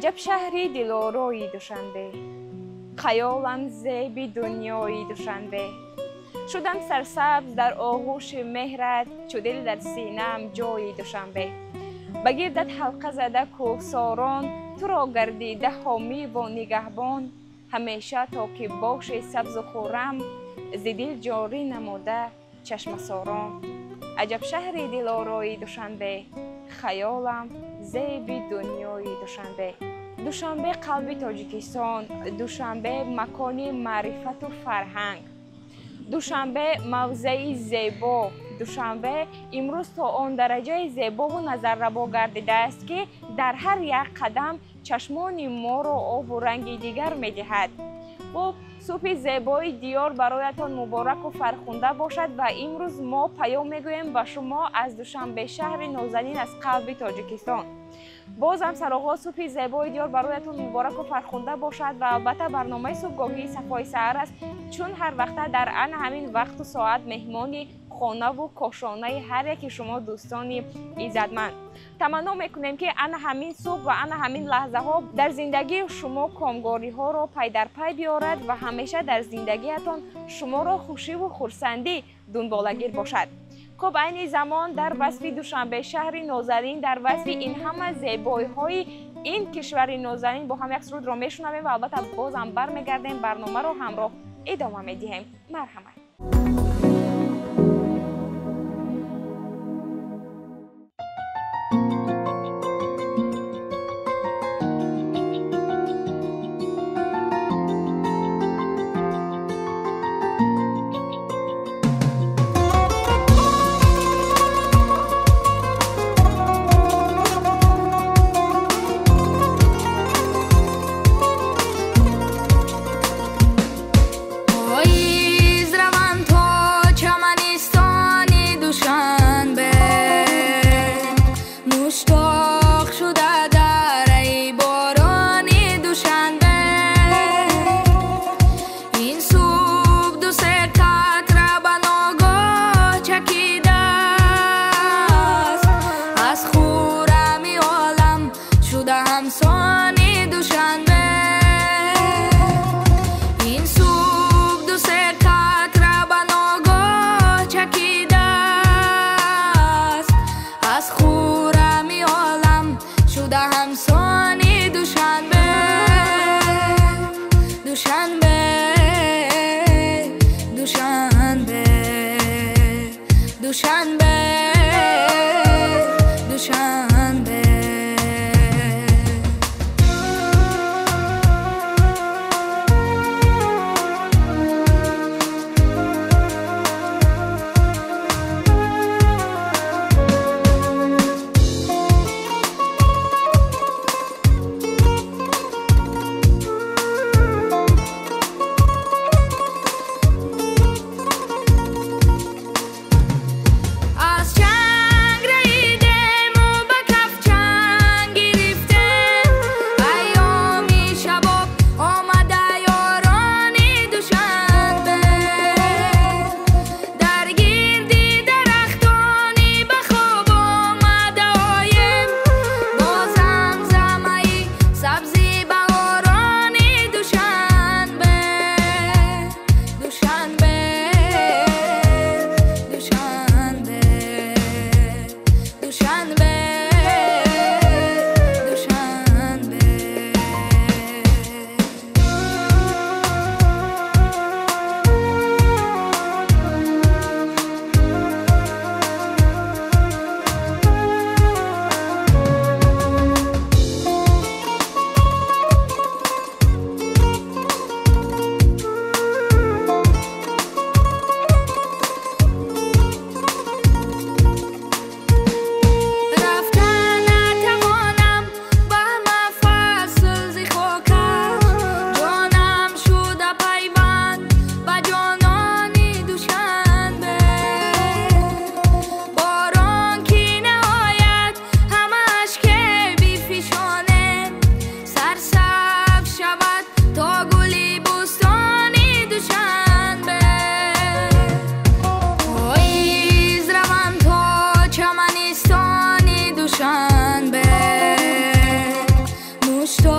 Аҷаб шаҳри дилорои Душанбе, хаёлам зеби дунёи Душанбе. Шудам сарсабз дар оғӯши меҳрат, чу дил дар синаам ҷои Душанбе. Ба гирдат ҳалқа зада кӯҳсорон, туро гардида ҳомиву нигаҳбон. Ҳамеша то ки боши сабзу хуррам, зи дил ҷорӣ намуда чашмасорон. Аҷаб шаҳри дилорои Душанбе, хаёлам зеби дунёи Душанбе. Душанбе қалби Тоҷикистон, Душанбе макони маърифату фарҳанг, Душанбе мавзеи зебо. Душанбе имрӯз то он дараҷаи зебову назаррабо гардидааст, ки дар ҳар як қадам чашмони моро обу ранги дигар медиҳад. Хуб, субҳи зебои диёр бароятон мубораку фархунда бошад ва имрӯз мо паём мегӯем ба шумо аз Душанбе, шаҳри нозанин, аз қалби Тоҷикистон. Бозам сароғоз субҳи зебои диёр бароятон мубораку фархунда бошад ва албатта барномаи субҳгоҳии Сафои саҳар аст, чун ҳар вақта дар ана ҳамин вақту соат меҳмони хонаву кошонаи ҳар яки шумо дӯстони иззатманд. Таманно мекунем, ки ана ҳамин субҳ ва ана ҳамин лаҳзаҳо дар зиндагии шумо комгориҳоро пай дар пай биёрад ва ҳамеша дар зиндагиятон шуморо хушиву хурсандӣ дунболагир бошад. Хуб, айни замон дар васфи Душанбе, шаҳри нозанин, дар васфи ин ҳама зебоиҳои ин кишвари нозанин бо ҳам як сурудро мешунавем ва албатта бозам бармегардем, барномаро ҳамроҳ идома медиҳем. Марҳамат. Поїзд раван.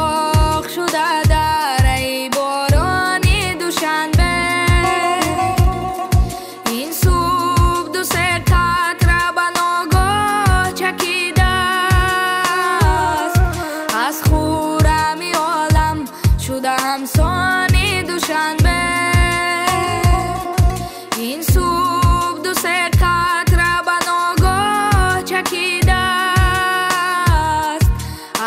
Боғ шуда дараи борони Душанбе. Ин субҳ ду се қатра ба ногоҳ чакидааст, аз хуррами олам шуда ҳамсони Душанбе. Ин субҳ ду се қатра ба ногоҳ чакидааст,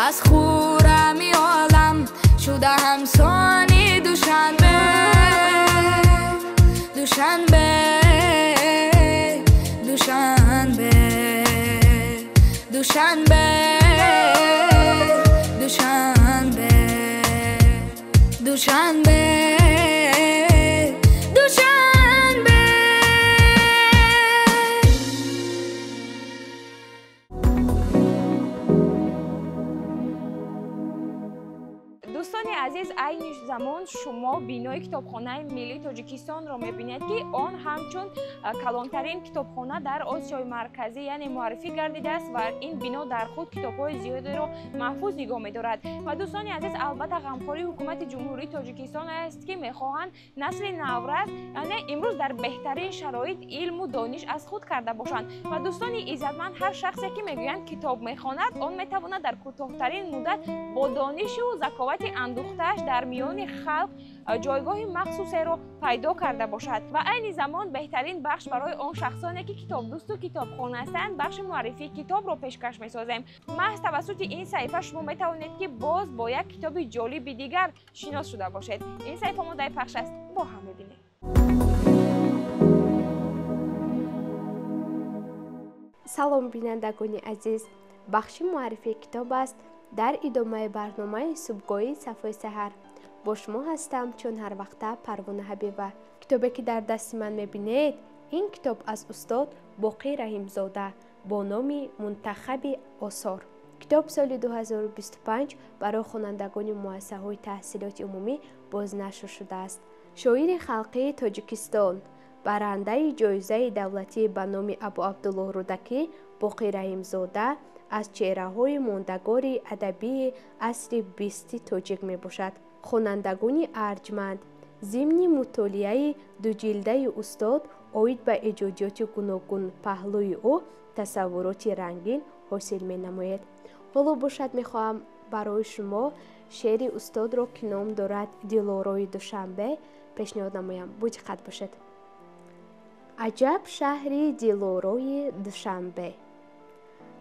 аз хуррами олам шуда ҳамсони Душанбе. Душанбе, Душанбе, Душанбе, Душанбе, Душанбе, Душанбе. Дӯстони азиз, айни замон шумо бинои китобхонаи миллии Тоҷикистонро мебинед, ки он ҳамчун калонтарин китобхона дар Осиёи Марказӣ, яъне муаррифӣ гардидааст ва ин бино дар худ китобҳои зиёдеро маҳфуз нигоҳ медорад. Ва дӯстони азиз, албатта ғамхории ҳукумати Ҷумҳурии Тоҷикистон аст, ки мехоҳанд насли наврас, яъне имрӯз дар беҳтарин шароит илму дониш аз худ карда бошанд. Ва дӯстони иззатманд, ҳар шахсе ки мегӯянд китоб мехонад, он метавонад дар кӯтоҳтарин муддат бо донишу заковати андӯхтааш дар миёни халқ ҷойгоҳи махсусеро пайдо карда бошад. Ва айни замон беҳтарин бахш барои он шахсоне ки китобдӯсту китобхон ҳастанд, бахши муаррифии китобро пешкаш месозем. Маҳз тавассути ин саҳифа шумо метавонед, ки боз бо як китоби ҷолиби дигар шинос шуда бошед. Ин саҳифа омодаи пахш аст, бо ҳам мебинем. Салом, бинандагони азиз! Бахши муаррифии китоб аст дар идомаи барномаи субҳгоҳии Сафои саҳар. Бо шумо ҳастам чун ҳар вақта Парвона Ҳабиба. Китобе ки дар дасти ман мебинед, ин китоб аз устод Боқӣ Раҳимзода бо номи Мунтахаби осор. Китоб соли 2025 барои хонандагони муассисаҳои таҳсилоти умумӣ бознашр шудааст. Шоири халқии Тоҷикистон, барандаи ҷоизаи давлатӣ ба номи Абуабдуллоҳ Рӯдакӣ Боқӣ Раҳимзода аз чеҳраҳои мондагори адабии асри бисти тоҷик мебошад. Хонандагони арҷманд, зимни мутолиаи дуҷилдаи устод оид ба эҷодиёти гуногунпаҳлӯи ӯ тасаввуроти рангин ҳосил менамояд. Ҳоло бошад, мехоҳам барои шумо шеъри устодро, ки ном дорад Дилорои Душанбе, пешниҳод намоям. Бодиққат бошед. Аҷаб шаҳри дилорои Душанбе,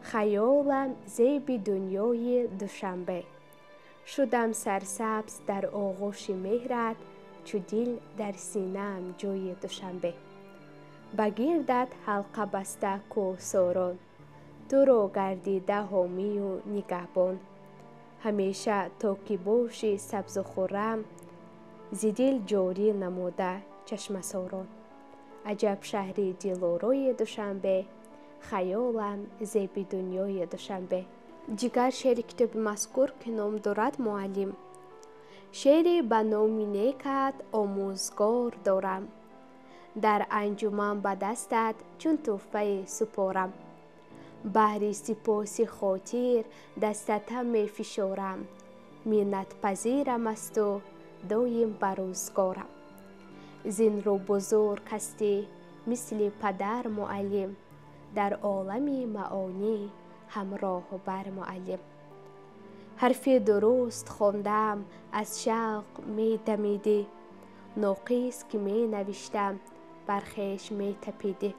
хаёлам зеби дунёи Душанбе. Шудам сарсабз дар оғӯши меҳрат, чу дил дар синаам ҷои Душанбе. Ба гирдат ҳалқа баста кӯҳсорон, туро гардида ҳомию нигаҳбон. Ҳамеша то ки бошӣ сабзу хуррам, зи дил ҷорӣ намуда чашмасорон. Аҷаб шаҳри дилорои Душанбе, хаёлам зеби дунёи Душанбе. Дигар шеъри китоби мазкур, ки ном дорад Муаллим. Шеъре ба номи некат омӯзгор дорам, дар анҷуман ба дастат чун тӯҳфае супорам. Баҳри сипоси хотир дастата мефишорам, миннатпазирам аз ту доим ба рӯзгорам. Зин рӯ бузург ҳастӣ мисли падар муаллим, дар олами маонӣ ҳамроҳу бар муаллим. Ҳарфи дуруст хондам аз шавқ медамидӣ, ноқис ки менавиштам бар хеш метапидӣ.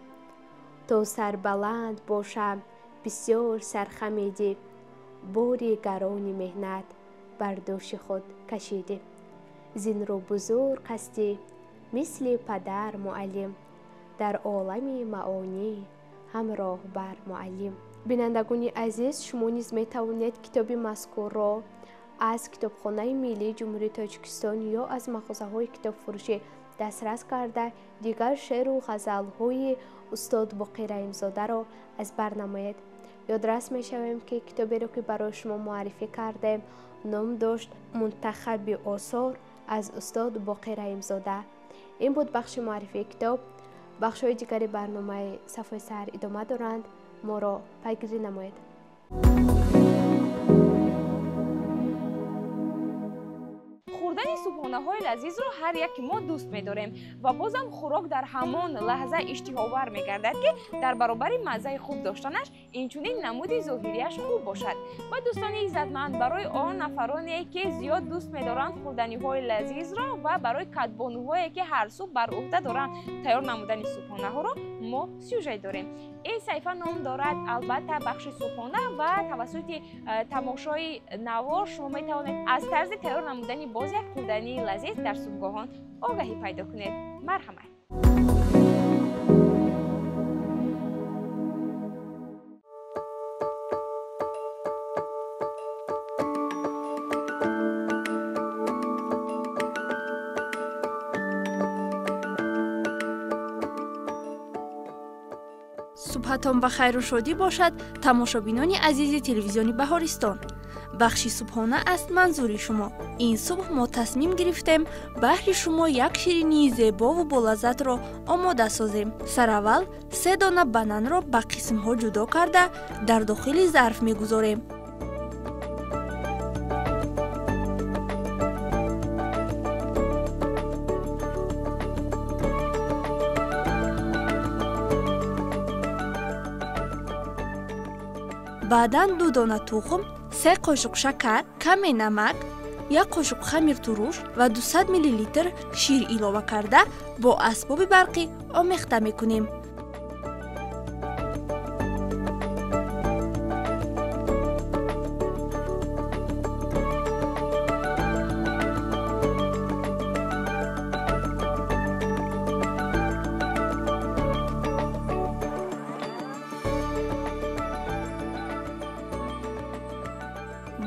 То сарбаланд бошам бисёр сархамидӣ, бори гарони меҳнат бар дӯши худ кашидӣ. Зин рӯ бузург ҳастӣ мисли падар муаллим, дар олами маонӣ ҳамроҳ бар муаллим. Бинандагони азиз, шумо низ метавонед китоби мазкурро аз китобхонаи миллии Ҷумҳурии Тоҷикистон ё аз мағозаҳои китобфурӯшӣ дастрас карда, дигар шеъру ғазалҳои устод Боқӣ Раҳимзодаро аз бар намоед. Ёдрас мешавем, ки китоберо ки барои шумо муаррифӣ кардем, ном дошт Мунтахаби осор аз устод Боқӣ Раҳимзода. Ин буд бахши муаррифии китоб. Бахшҳои дигари барномаи Сафои саҳар идома доранд. Моро пайгирӣ намоед. Хӯрдани субҳонаҳои лазизро ҳар яки мо дӯст медорем ва бозам хӯрок дар ҳамон лаҳза иштиҳовар мегардад, ки дар баробари маззаи хуб доштанаш инчунин намуди зоҳирияш хуб бошад. Ва дӯстони иззатманд, барои он нафароне, ки зиёд дӯст медоранд хӯрданиҳои лазизро ва барои кадбонуҳое, ки ҳар субҳ бар уҳда доранд тайёр намудани субҳонаҳоро, мо сюжет дорем. Ин саҳифа ном дорад албатта бахши субҳона ва тавассути тамошои навор шумо метавонед аз тарзи тайёр намудани боз як хӯрдании лазиз дар субҳгоҳон огаҳӣ пайдо кунед. Марҳамат. Субҳатон ба хайру шодӣ бошад, тамошобинони азизи телевизиони Баҳористон. Бахши субҳона аст манзури шумо. Ин субҳ мо тасмим гирифтем баҳри шумо як ширинии зебову болаззатро омода созем. Сараввал 3 дона бананро ба қисмҳо ҷудо карда дар дохили зарф мегузорем. Баъдан 2 дона тухм, 3 қошуқ шакар, каме намак, 1 қошуқ хамиртуруш ва 200 миллилитр шир илова карда бо асбоби барқӣ омехта мекунем.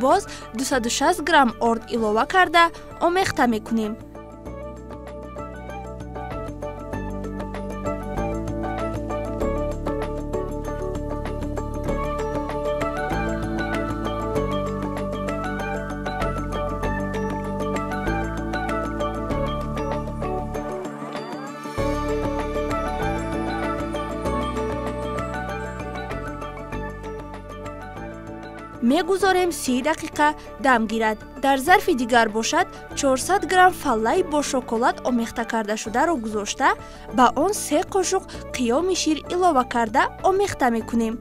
Боз 260 грамм орд илова карда омехта мекунем. Мегузорем 30 дақиқа дам гирад. Дар зарфи дигар бошад 400 грамм фаллаи бо шоколад омехта кардашударо гузошта ба он 3 қошуқ қиёми шир илова карда омехта мекунем.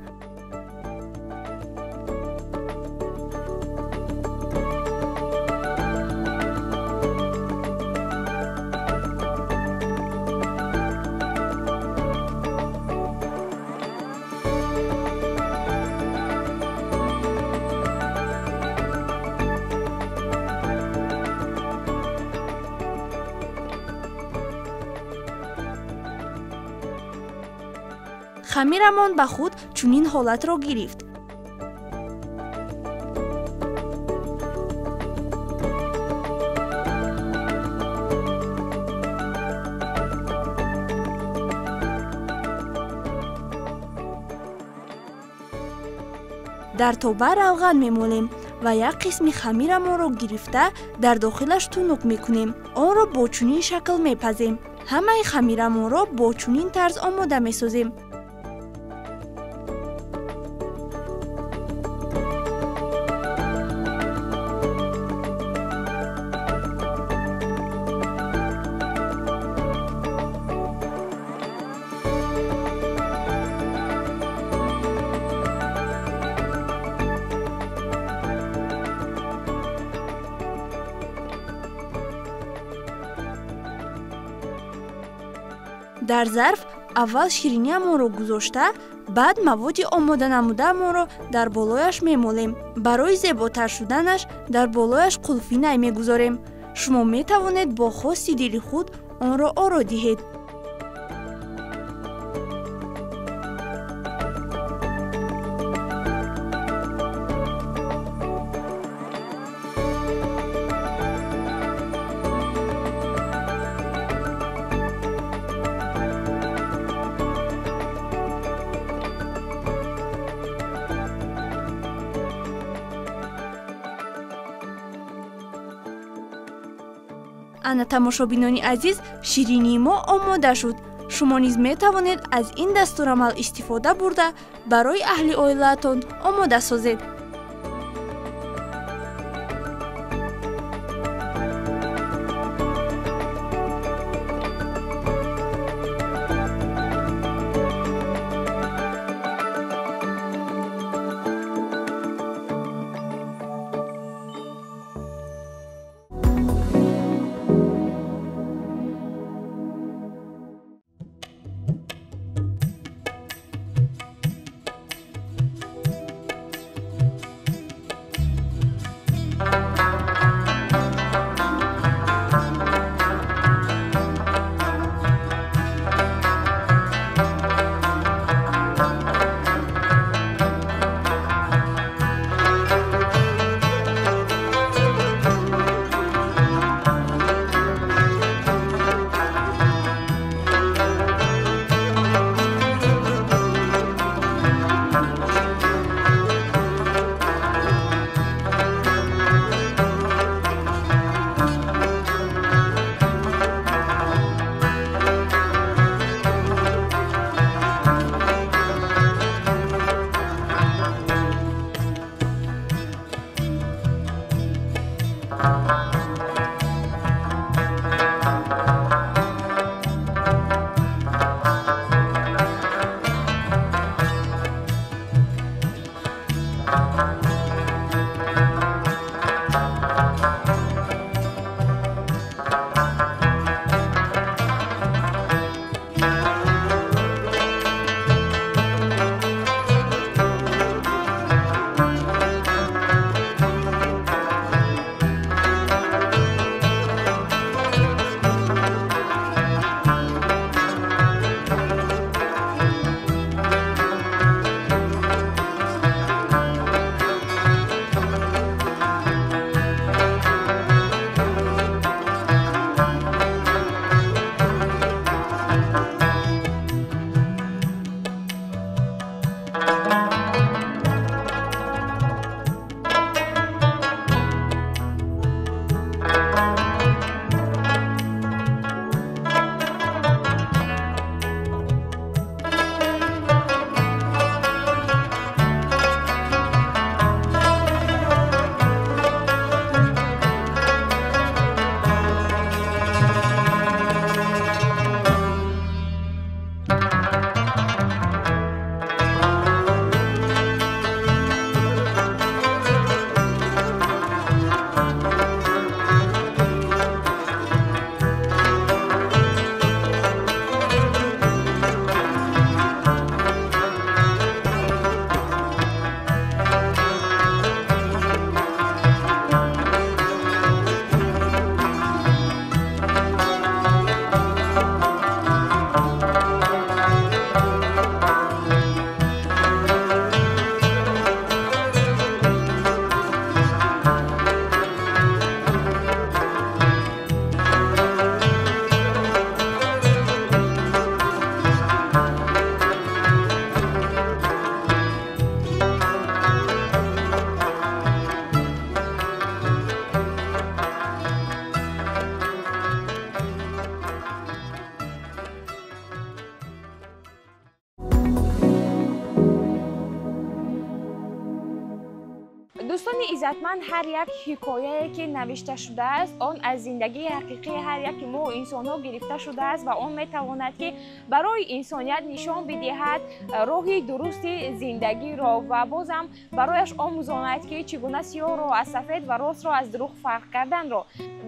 Хамирамон ба худ чунин ҳолатро гирифт. Дар тоба равған мемолем ва як қисми хамирамонро гирифта дар дохилаш тунук мекунем. Онро бо чунин шакл мепазем. Ҳамаи хамирамонро бо чунин тарз омода месозем. Дар зарф аввал шириниамонро гузошта, баъд маводи омода намудаамонро дар болояш мемолем. Барои зеботар шуданаш дар болояш қулфинай мегузорем. Шумо метавонед бо хости дили худ онро оро диҳед. Ана тамошобинони азиз, ширинии мо омода шуд. Шумо низ метавонед аз ин дастурамал истифода бурда барои аҳли оилаатон омода созед. Дӯстони иззатманд, ҳар як ҳикояе ки навишта шудааст, он аз зиндагии ҳақиқии ҳар яки мо инсонҳо гирифта шудааст ва он метавонад ки барои инсоният нишон бидиҳад роҳи дурусти зиндагиро ва бозам барояш омӯзонад ки чӣ гуна сиёҳро аз сафед ва ростро аз дурӯғ фарқ карданро.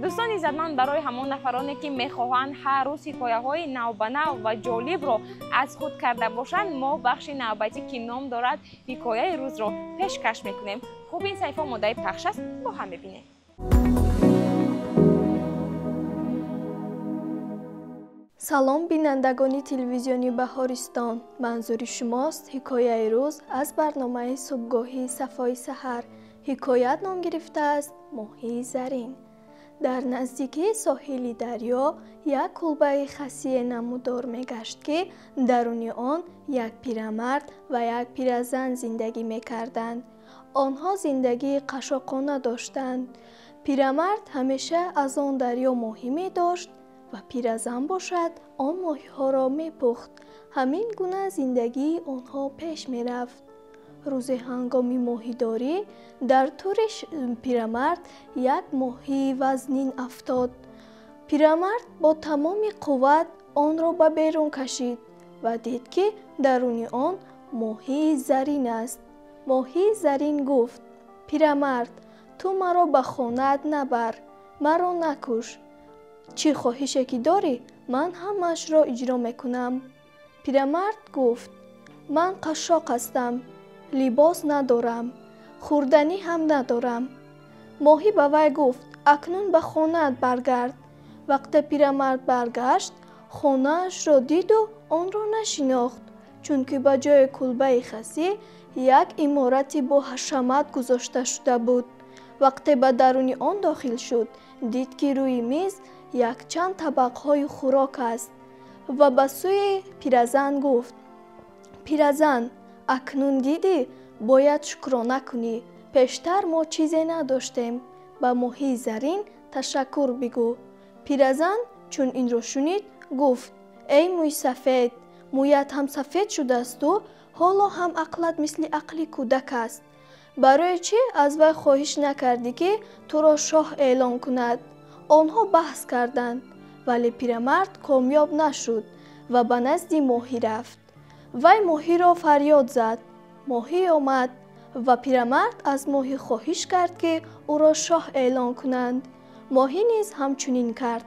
Дӯстони иззатманд, барои ҳамон нафароне ки мехоҳанд ҳар рӯз ҳикояҳои навбанав ва ҷолибро аз худ карда бошанд, мо бахши навбатӣ ки ном дорад ҳикояи рӯзро пешкаш мекунем. Хуб, ин саҳифа омодаи пахш аст, бо ҳам мебинем. Салом бинандагони телевизиони Баҳористон. Манзури шумост ҳикояи рӯз аз барномаи субҳгоҳии Сафои саҳар. Ҳикоят ном гирифтааст Моҳии зарин. Дар наздикии соҳили дарё як кулбаи хасие намудор мегашт, ки даруни он як пирамард ва як пиразан зиндагӣ мекарданд. Онҳо зиндагии қашоқона доштанд. Пирамард ҳамеша аз он дарё моҳӣ медошт ва пиразан бошад он моҳиҳоро мепухт. Ҳамин гуна зиндагии онҳо пеш мерафт. Рӯзе ҳангоми моҳидорӣ дар тури пирамард як моҳии вазнин афтод. Пирамард бо тамоми қувват онро ба берун кашид ва дид, ки даруни он моҳии зарин аст. Моҳии зарин гуфт: пирамард, ту маро ба хонаат набар, маро накуш. Чӣ хоҳише ки дорӣ, ман ҳамаашро иҷро мекунам. Пирамард гуфт: ман қашшоқ ҳастам, либос надорам, хӯрданӣ ҳам надорам. Моҳӣ ба вай гуфт: акнун ба хонаат баргард. Вақте пирамард баргашт, хонаашро диду онро нашинохт, чунки ба ҷои кулбаи хасӣ як иморати бо ҳашамат гузошта шуда буд. Вақте ба даруни он дохил шуд, дид, ки рӯи миз якчанд табақҳои хӯрок аст ва ба сӯи пиразан гуфт: пиразан, акнун дидӣ, бояд шукрона кунӣ. Пештар мо чизе надоштем. Ба моҳии зарин ташаккур бигӯ. Пиразан чун инро шунид, гуфт: эй мӯйсафед, мӯят ҳам сафед шудаасту ҳоло ҳам ақлат мисли ақли кӯдак аст. Барои чӣ аз вай хоҳиш накардӣ, ки туро шоҳ эълон кунад? Онҳо баҳс карданд, вале пирамард комёб нашуд ва ба назди моҳӣ рафт. Вай моҳиро фарёд зад. Моҳӣ омад ва пирамард аз моҳӣ хоҳиш кард, ки ӯро шоҳ эълон кунанд. Моҳӣ низ ҳамчунин кард.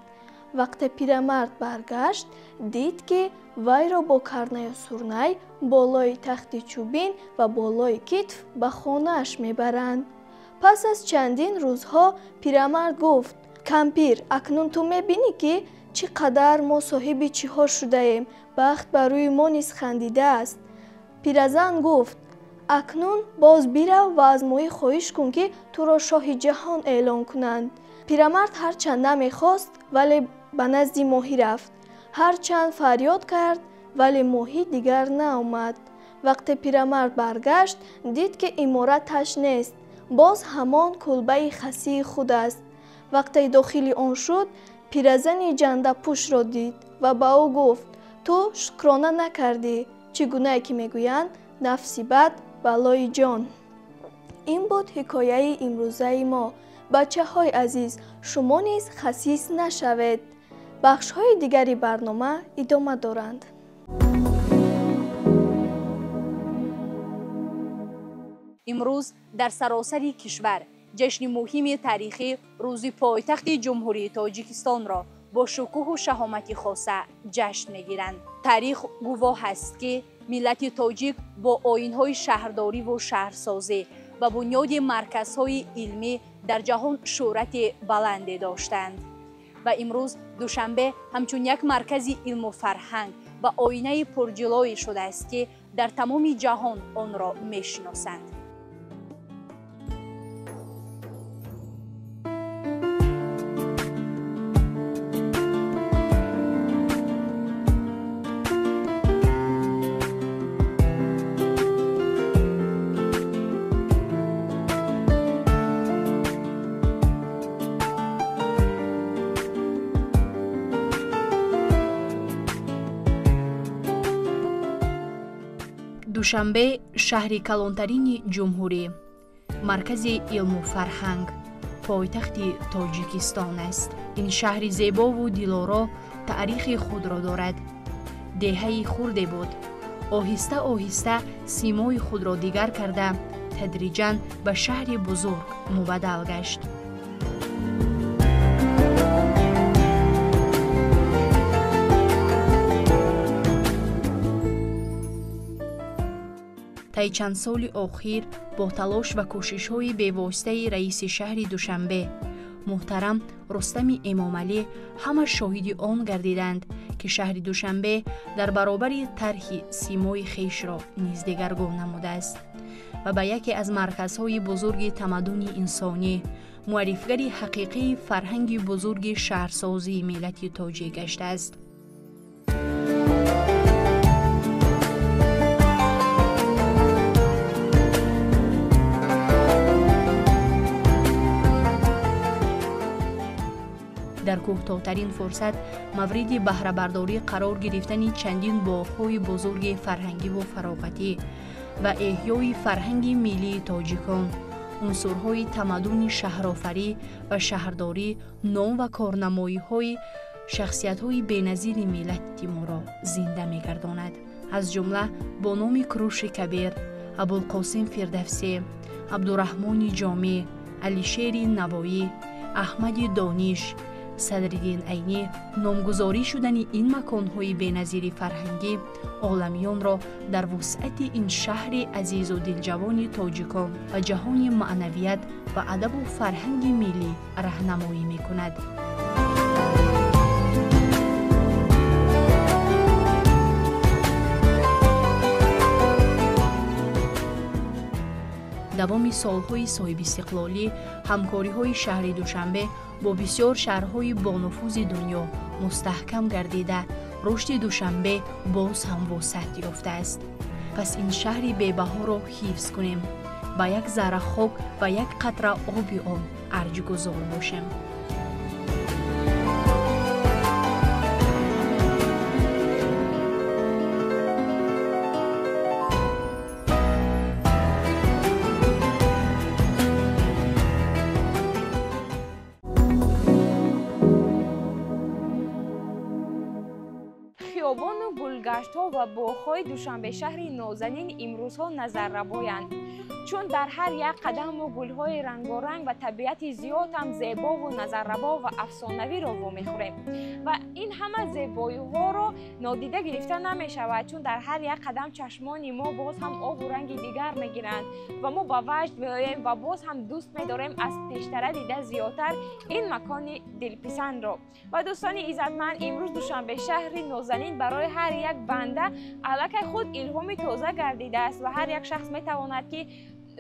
Вақте пирамард баргашт, дид, ки вайро бо карнаю сурнай болои тахти чӯбин ва болои китф ба хонааш мебаранд. Пас аз чандин рӯзҳо пирамард гуфт: кампир, акнун ту мебинӣ, ки чӣ қадар мо соҳиби чиҳо шудаем. Бахт ба рӯи мо низ хандидааст. Пиразан гуфт: акнун боз бирав ва аз моҳӣ хоҳиш кун, ки туро шоҳи ҷаҳон эълон кунанд. Пирамард ҳарчанд намехост, вале ба назди моҳӣ рафт. Ҳарчанд фарёд кард, вале моҳӣ дигар наомад. Вақте пирамард баргашт, дид, ки имораташ нест, боз ҳамон кулбаи хасии худ аст. Вақте дохили он шуд, пиразани ҷандапӯшро дид ва ба ӯ гуфт: ту шукрона накардӣ, чӣ гунае ки мегӯянд, нафси бад балои ҷон. Ин буд ҳикояи имрӯзаи мо. Бачаҳои азиз, шумо низ хасис нашавед. Бахшҳои дигари барнома идома доранд. Имрӯз дар саросари кишвар ҷашни муҳими таърихӣ рӯзи пойтахти Ҷумҳурии Тоҷикистонро бо шукӯҳу шаҳомати хоса ҷашн мегиранд. Таърих гувоҳ аст, ки миллати тоҷик бо оинҳои шаҳрдориву шаҳрсозӣ ва бунёди марказҳои илмӣ дар ҷаҳон шӯҳрати баланде доштанд. Ва имрӯз Душанбе ҳамчун як маркази илму фарҳанг ва оинаи пурҷилоӣ шудааст, ки дар тамоми ҷаҳон онро мешиносанд. Душанбе шаҳри калонтарини ҷумҳурӣ, маркази илму фарҳанг, пойтахти Тоҷикистон аст. Ин шаҳри зебову дилоро таърихи худро дорад. Деҳаи хурде буд. Оҳиста оҳиста симои худро дигар карда, тадриҷан ба шаҳри бузург мубаддал гашт. Таи чанд соли охир бо талош ва кӯшишҳои бевоситаи раиси шаҳри Душанбе муҳтарам Рустами Эмомалӣ ҳама шоҳиди он гардиданд, ки шаҳри Душанбе дар баробари тарҳи симои хешро низ дигаргун намудааст ва ба яке аз марказҳои бузурги тамаддуни инсонӣ, муаррифгари ҳақиқии фарҳанги бузурги шаҳрсозии миллати тоҷик гаштааст. Дар кӯтоҳтарин фурсат мавриди баҳрабардорӣ қарор гирифтани чандин боғҳои бузурги фарҳангиву фароғатӣ ва эҳёи фарҳанги миллии тоҷикон, унсурҳои тамаддуни шаҳрофарӣ ва шаҳрдорӣ, ном ва корнамоиҳои шахсиятҳои беназири миллати моро зинда мегардонад. Аз ҷумла бо номи Куруши Кабир, Абулқосим Фирдавсӣ, Абдураҳмони Ҷомӣ, Алишери Навоӣ, Аҳмади Дониш, Садриддин Айнӣ номгузорӣ шудани ин маконҳои беназири фарҳангӣ оламиёнро дар вусъати ин шаҳри азизу дилҷавони тоҷикон ва ҷаҳони маънавият ва адабу фарҳанги миллӣ раҳнамоӣ мекунад. Давоми солҳои соҳибистиқлолӣ ҳамкориҳои шаҳри Душанбе бо бисёр шаҳрҳои бонуфузи дунё мустаҳкам гардида, рушди Душанбе боз ҳам вусъат ёфтааст. Пас ин шаҳри бебаҳоро ҳифз кунем, ба як зарра хок ва як қатра оби он арҷгузор бошем. Хиёбону гулгаштҳо ва боғҳои Душанбе шаҳри нозанин имрӯзҳо назаррабоянд, чун дар ҳар як қадаму гулҳои рангоранг ва табиати зиёд ҳам зебову назаррабо ва афсонавиро вомехӯрем. Ва ин ҳама зебоиҳоро нодида гирифта намешавад, чун дар ҳар як қадам чашмони мо боз ҳам обу ранги дигар мегиранд ва мо ба ваҷд меоем ва боз ҳам дӯст медорем аз пештара дида зиёдтар ин макони дилписандро. Ва дӯстони иззатманд, имрӯз Душанбе шаҳри нозанин барои ҳар як банда аллакай худ илҳоми тоза гардидааст ва ҳар як шахс метавонад, ки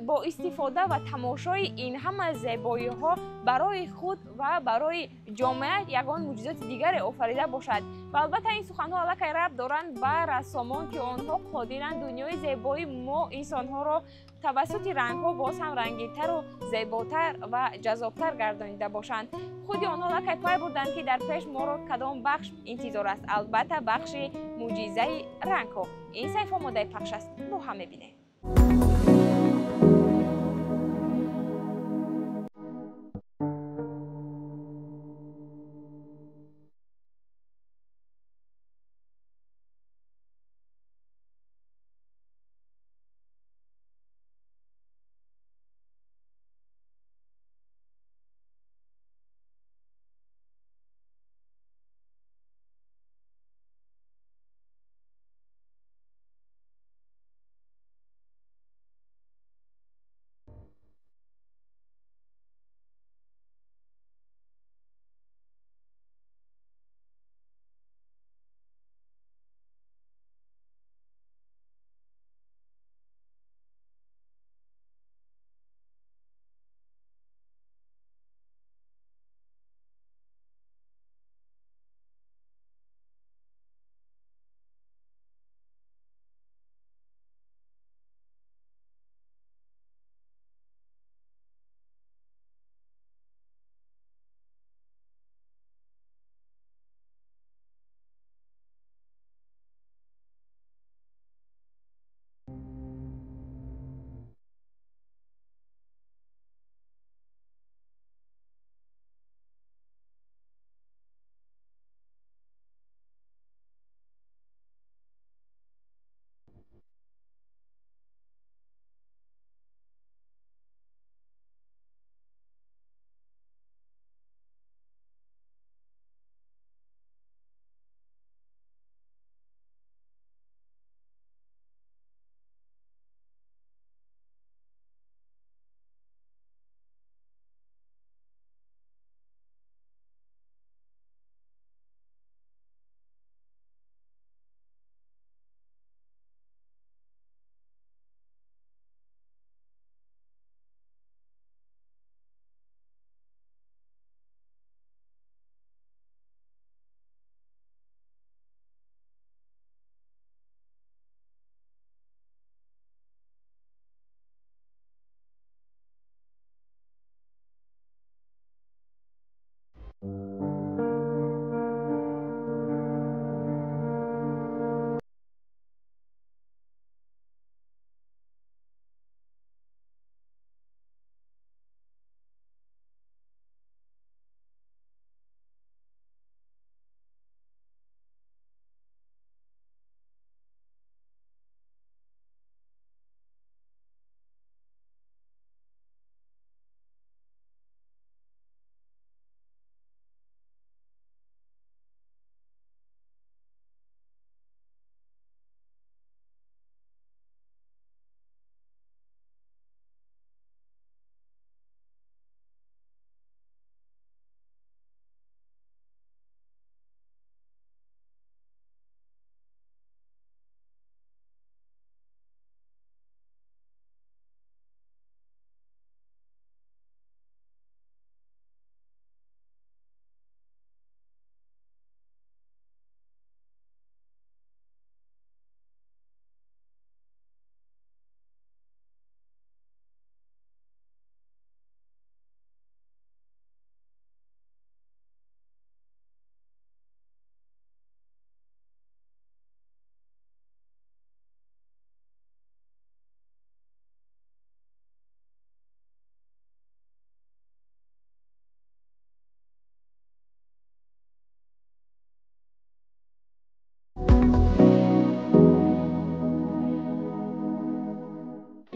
бо истифода ва тамошои ин ҳама зебоиҳо барои худ ва барои ҷомеа ягон мӯъҷизоти дигаре офарида бошад. Ва албатта ин суханҳо аллакай рабт доранд ба рассомон, ки онҳо қодиранд дунёи зебои мо инсонҳоро тавассути рангҳо боз ҳам рангинтару зеботар ва ҷаззобтар гардонида бошанд. Худи онҳо аллакай пай бурданд, ки дар пеш моро кадом бахш интизор аст. Албатта бахши мӯъҷизаи рангҳо. Ин саҳифа омодаи пахш аст, бо ҳам мебинем.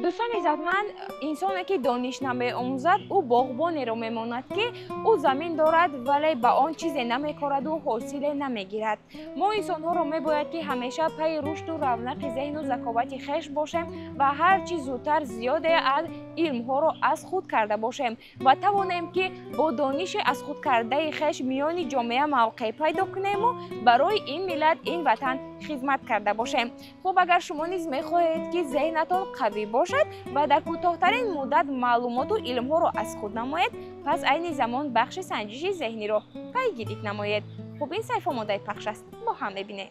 Дӯстони иззатманд, инсоне ки дониш намеомӯзад, ӯ боғбонеро мемонад, ки ӯ замин дорад, вале ба он чизе намекораду ҳосиле намегирад. Мо инсонҳоро мебояд, ки ҳамеша пайи рушду равнақи зеҳну заковати хеш бошем ва ҳар чӣ зудтар зиёде аз илмҳоро аз худ карда бошем ва тавонем, ки бо дониши аз худ кардаи хеш миёни ҷомеа мавқеъ пайдо кунему барои ин миллат, ин ватан хизмат карда бошем. Хуб, агар шумо низ мехоҳед, ки зеҳнатон қавӣ бошад ва дар кӯтоҳтарин муддат маълумоту илмҳоро аз худ намоед, пас айни замон бахши санҷиши зеҳниро пайгирӣ намоед. Хуб, ин саҳифа омодаи пахш аст, бо ҳам мебинем.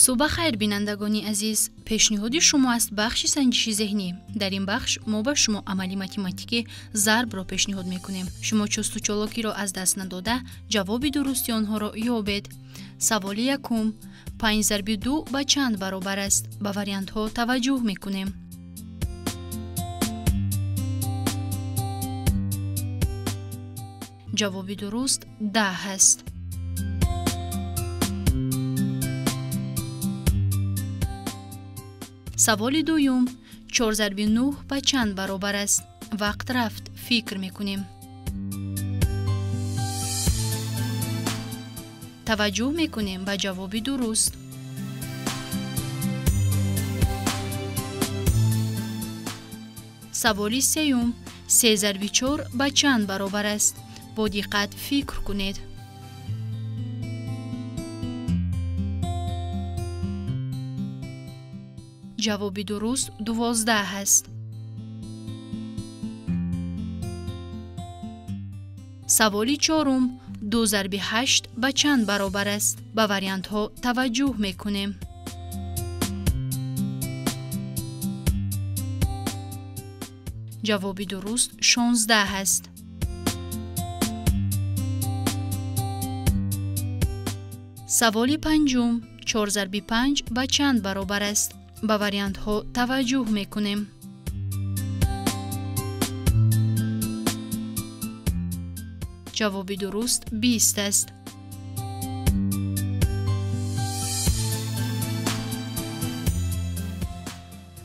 Субҳ хайр, бинандагони азиз. Пешниҳоди шумо аст бахши санҷиши зеҳнӣ. Дар ин бахш мо ба шумо амали математикӣ зарбро пешниҳод мекунем. Шумо чусту чолокиро аз даст надода, ҷавоби дурусти онҳоро ёбед. Саволи якум. 5 зарби 2 ба чанд баробар аст? Ба вариантҳо таваҷҷӯҳ мекунем. Ҷавоби дуруст 10 аст. Саволи дуюм. 4 зарби 9 ба чанд баробар аст? Вақт рафт, фикр мекунем. Таваҷҷӯҳ мекунем ба ҷавоби дуруст. Саволи сеюм. 3 зарби 4 ба чанд баробар аст? Бо диққат фикр кунед. Ҷавоби дуруст 12 аст. Саволи чорум. 2 зарби 8 ба чанд баробар аст? Ба вариантҳо таваҷҷӯҳ мекунем. Ҷавоби дуруст 16 аст. Саволи панҷум. 4 зарби 5 ба чанд баробар аст? Ба вариантҳо таваҷҷӯҳ мекунем. Ҷавоби дуруст 20 аст.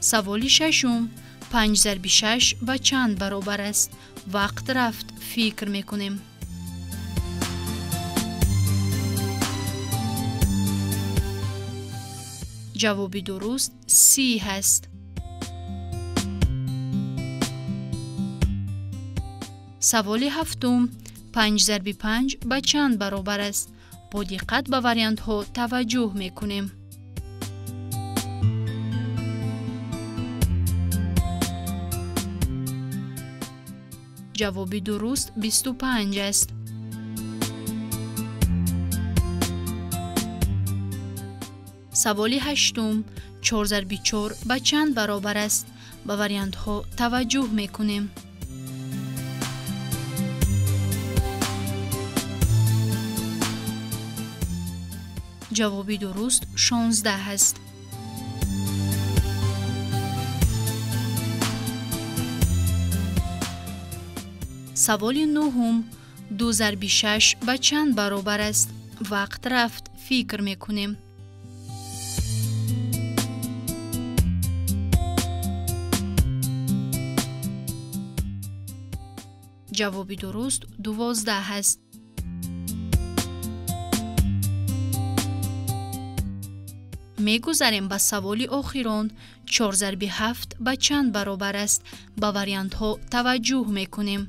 Саволи шашум. 5 зарби 6 ба чанд баробар аст? Вақт рафт, фикр мекунем. Ҷавоби дуруст 30 аст. Саволи ҳафтум. 5 зарби 5 ба чанд баробар аст? Бо диққат ба вариантҳо таваҷҷӯҳ мекунем. Ҷавоби дуруст 25 аст. Саволи ҳаштум. 4 зарби 4 ба чанд баробар аст? Ба вариантҳо таваҷҷӯҳ мекунем. Ҷавоби дуруст 16 аст. Саволи нуҳум. 2 зарби 6 ба чанд баробар аст? Вақт рафт, фикр мекунем. Ҷавоби дуруст 12 аст. Мегузарем ба саволи охирон. 4 зарби 7 ба чанд баробар аст? Ба вариантҳо таваҷҷӯҳ мекунем.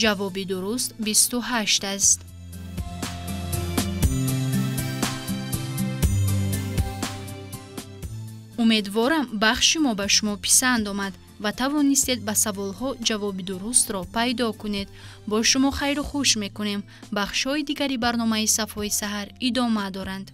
Ҷавоби дуруст 28 аст. Умедворам, бахши мо ба шумо писанд омад ва тавонистед ба саволҳо ҷавоби дурустро пайдо кунед. Бо шумо хайру хуш мекунем. Бахшҳои дигари барномаи Сафои саҳар идома доранд.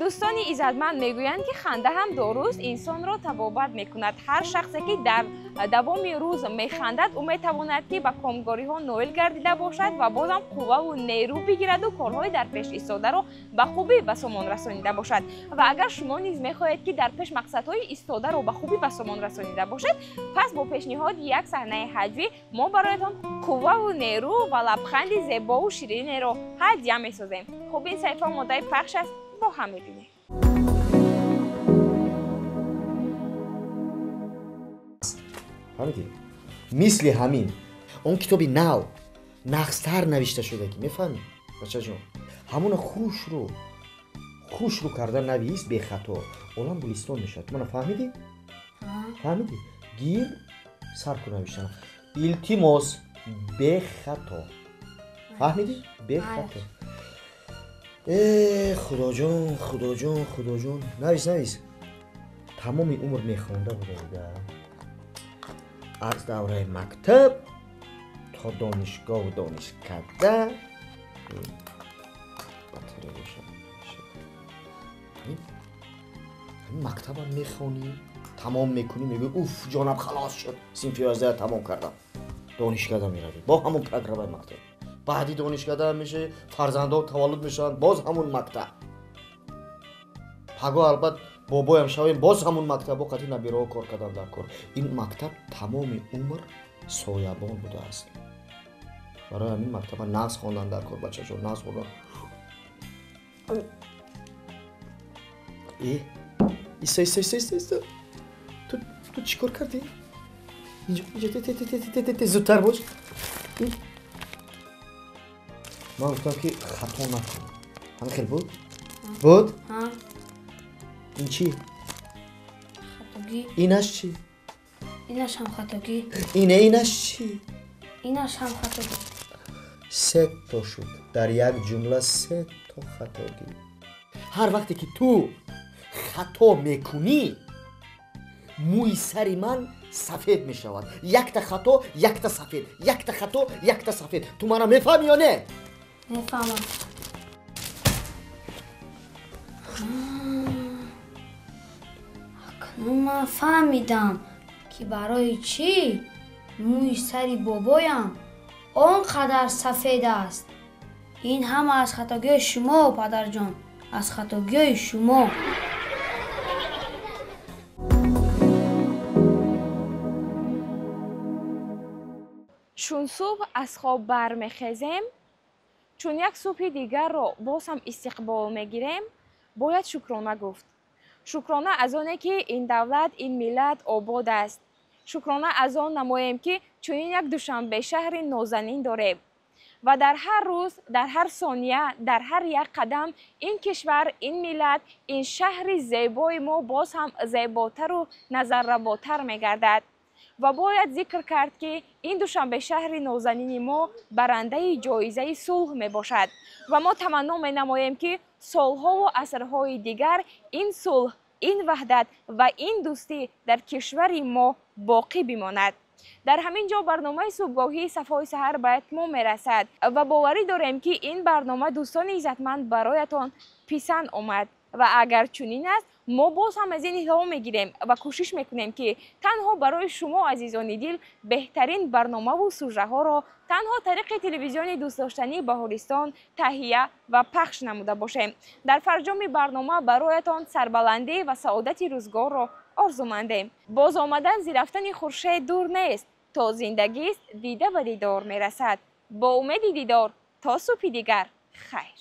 Дӯстони иззатманд мегӯянд, ки ханда ҳам доруст, инсонро табобат мекунад. Ҳар шахсе ки дар давоми рӯз механдад, ӯ метавонад ки ба комгориҳо ноил гардида бошад ва бозам қувваву нерӯ бигираду корҳои дар пеш истодаро ба хубӣ ба сомон расонида бошад. Ва агар шумо низ мехоҳед, ки дар пеш мақсадҳои истодаро ба хубӣ ба сомон расонида бошед, пас бо пешниҳоди як саҳнаи ҳаҷвӣ мо бароятон қувваву нерӯ ва лабханди зебову ширинеро ҳадя месозем. Хуб, ин саҳифа омодаи пахш аст, бо ҳам мебинем. Фаҳмидӣ? Мисли ҳамин он китоби нав нағзтар навишта шуда, ки мефаҳмӣ, бачаҷон, ҳамона хушрӯ карда навис, бехато, олам гулистон мешавад. Ту мана фаҳмидӣ? Фаҳмидӣ? Гир, сар кун навиштана. Илтимос, бехато. Фаҳмидӣ? Бехато. Э, худоҷон, худоҷон, худоҷон, навис, навис. Тамоми умр мехонда будам, аз давраи мактаб то донишгоҳу донишкада. Мактабам мехонӣ, тамом мекунӣ, мегӯӣ уф, ҷонам халос шуд, синфи 11 тамом кардам. Донишкада меравӣ, бо ҳамон программаи мактаб. Баъди донишкада мешавӣ, фарзандҳо таваллуд мешаванд, боз ҳамун мактаб. Паго албат бобоям шавем, боз ҳамун мактаб, бо қатъи набираҳо кор кардан дар кор. Ин мактаб тамоми умр соябон будааст. Барои ҳамин мактаба нағз хондан дар кор, бачаҷон, нағз хондан. Э, иста, иста, иста, иста, иста. Ту чӣ кор кардӣ? Инҷо, инҷо, те, те, те, те, те, те, зудтар бош. Ман гуфтам, ки хато накун. Ҳамин хел буд? Буд? Ин чӣ? Хатогӣ. Инаш чӣ? Инаш ҳам хатогӣ. Ине, инаш чӣ? Инаш ҳам хатогӣ. Се то шуд. Дар як ҷумла се то хатогӣ. Ҳар вақте ки ту хато мекунӣ, мӯи сари ман сафед мешавад. Якта хато, якта сафед, якта хато, якта сафед. Ту мана мефаҳмӣ ё не? Мефаҳмам. Акнун ман фаҳмидам, ки барои чӣ мӯи сари бобоям он қадар сафед аст. Ин ҳама аз хатогиҳои шумо, падарҷон, аз хатогиҳои шумо. Чун субҳ аз хоб бармехезем, чун як субҳи дигарро боз ҳам истиқбол мегирем, бояд шукрона гуфт. Шукрона аз оне, ки ин давлат, ин миллат обод аст. Шукрона аз он намоем, ки чунин як Душанбе шаҳри нозанин дорем ва дар ҳар рӯз, дар ҳар сония, дар ҳар як қадам ин кишвар, ин миллат, ин шаҳри зебои мо боз ҳам зеботару назарработар мегардад. Ва бояд зикр кард, ки ин Душанбе шаҳри нозанини мо барандаи ҷоизаи сулҳ мебошад ва мо таманно менамоем, ки солҳову асрҳои дигар ин сулҳ, ин ваҳдат ва ин дӯстӣ дар кишвари мо боқӣ бимонад. Дар ҳамин ҷо барномаи субҳгоҳии Сафои саҳар ба итмом мерасад ва боварӣ дорем, ки ин барнома, дӯстони иззатманд, бароятон писанд омад. Ва агар чунин аст, мо боз ҳам аз ин илҳом мегирем ва кӯшиш мекунем, ки танҳо барои шумо, азизони дил, беҳтарин барномаву сужаҳоро танҳо тариқи телевизиони дӯстдоштании Баҳористон таҳия ва пахш намуда бошем. Дар фарҷоми барнома бароятон сарбаландӣ ва саодати рӯзгорро орзумандем. Боз омадан зи рафтани хуршед дур нест, то зиндагист дида ба дидор мерасад. Бо умеди дидор то субҳи дигар, хайр.